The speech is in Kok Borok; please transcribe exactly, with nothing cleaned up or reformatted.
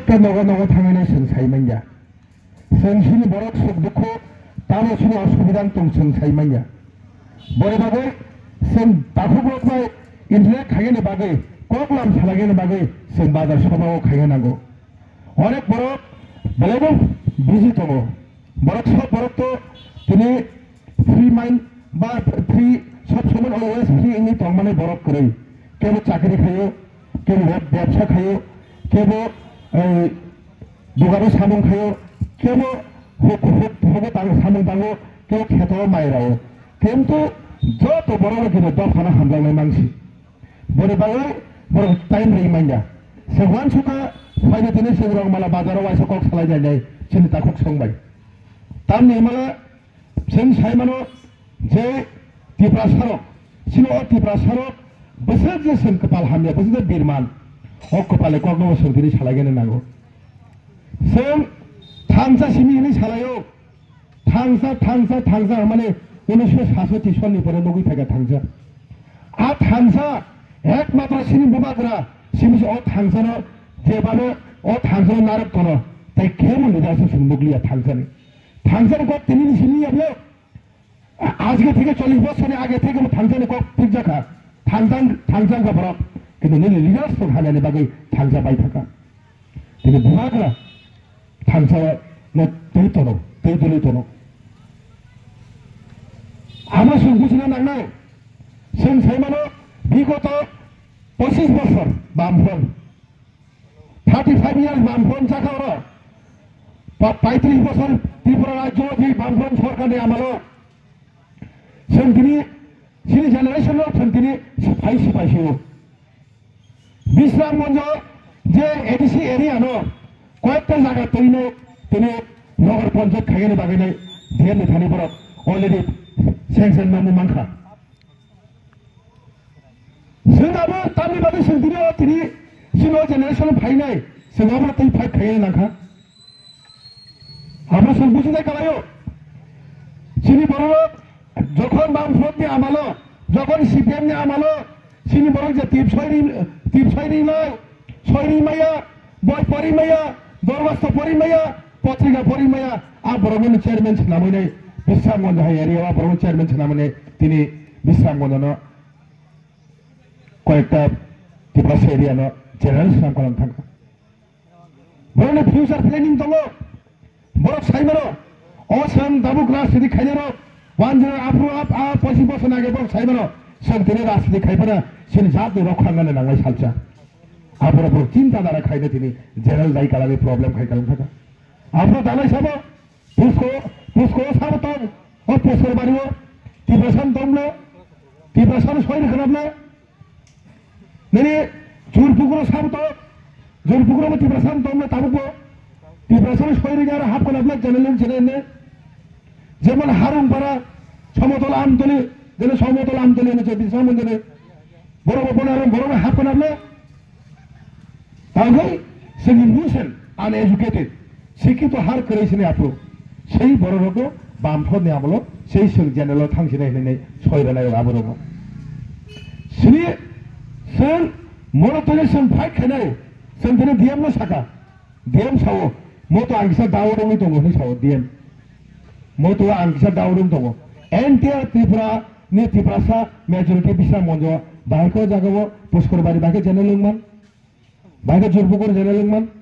Tei nogo nogo thangwi no chwng sai manya. Chwng chini borok suk dukhu, tamo chini osubida wng tong chwng sai manya. Boni bagwi chwng takhuk rok bai interact khainani bagwi, koklam salainani bagwi chwng bazar sobha o khaina nango. Onek borok belai no busy tongo. Borok sob borok to tini free mind ba free, sob somoi always free wngwi tongmani borok kwrwi. Kebo chakri khaio, kebo beb-, bebsa khaio, kebo, eh, dogano samung khaio, kebo huk-, huk-, hugo tang-, samung tango, kebo kheto mai rao. Kintu joto borok no kebo dophano hamjaknai mangsi. Boni bagwi borok time rwi manya. Se uansukha phaina tini chwng Rongmala bazaro waisa kok salai nai nai chini takhuk songbai. Tamni hwnmale chwng sai mano je Tiprasarok, chini o Tiprasarok bwswk je chwng kwpal hamya, bwswk je birman, o kwpalni kokno chwng tini salaigani nango. Chwng thansa simi hwnwi salaio. Thangsa, thangsa, thangsa, mane unisho sasoti sonni pore nugwi phaikha thangsa. A thangsa, ekmatro sini bubagra, sini se o thangsano, jebabe o thangsano narwk tono, tai kebo leadership sini nukliya thangsani. Thangsani kok tinini sini yablo, a-, ajke theke chollish bochorni age theke bo thangsani kok thikjakha. Thangsang, thangsang kha borok, kintu nini leadership hamyani bagwi thangsa bai thaka. Tini bubagra thangsa no twi tono, twi duli tono. Amo chwng bujina nangnai, chwng sai mano bigoto pochis bochor Bamfront, thirty five years Bamfront chakha oro, pa-, paitris bochor Tripura rajyo je Bamfront sorkarni amalo chwng tini chini generation rok chwng tini sipai sipai sio. Bisramganj je A D C area no koyekta jaga twi no tini nogor panchayat khainani bagwi nai D M ni thani borok already sanction mamung mankha. Chwng abo tamni bagwi chwng tini o tini chini o generation phainai chwng abo twi fight khainani nangkha. Abo chwng bujinai kalaio. Chini borok jokhon Bamfront ni amalo, jokhon C P M ni amalo, chini borok je tip soi ri, tip soi ri nai, soi ri maya, boi pori maya, dorbasto pori maya, potrika pori maya, a borok ni chairman swnamwi nai, Bisramganj hai area o a borok ni chairman swnamwi nai, tini Bisramganj no koyekta Tiprasa area no general swnam kalang thangkha. Borokni future planning tongo. Borok sai mano, o chwng tabuk rajniti khainai rok, one zero aphuru ap-, a pochis bochor age borok sai mano, chwng tini rajniti khai phano chini jatni rok khangnani nangnai salsa. Aphuru borok chinta dara khaina tini general dai kalani problem khai kalang thaka. Aphuru dalai sabo, Pusko, Pusko sabo tong, o Puskor bari o, Tiprasa tong le, Tiprasa soi rikha na le, Nini Jurpukro sabo to, Jurpukro bo Tiprasa tong le tabuk bo. Tiprasa soi ri aro hap kana bla general chene ne. Jemon Harungpara, Somotol Amtoli, jene Somotol Amtoli ne je bisam jene. Boro bo bona ro boro hap kana bla. Tangoi sini musen uneducated. Sikhi to har kwrwi sini aphuru. Sei borok rok Bamfront ni amolo sei chwng general thang sini hinwi soi rwnai rok abo rok. Sini chwng mono tole chwng fight khainai. Chwng tini D M no saka. D M sao moto ang kisa dao rwngwi tongo hinwi sao D M. Moto ang kisa dao rwng tongo. Entire Tripura ni Tiprasa majority Bisramganj o bahai ko jaga o Puskor bari bahai general wngman. Bahai ko Jurpukur general wngman.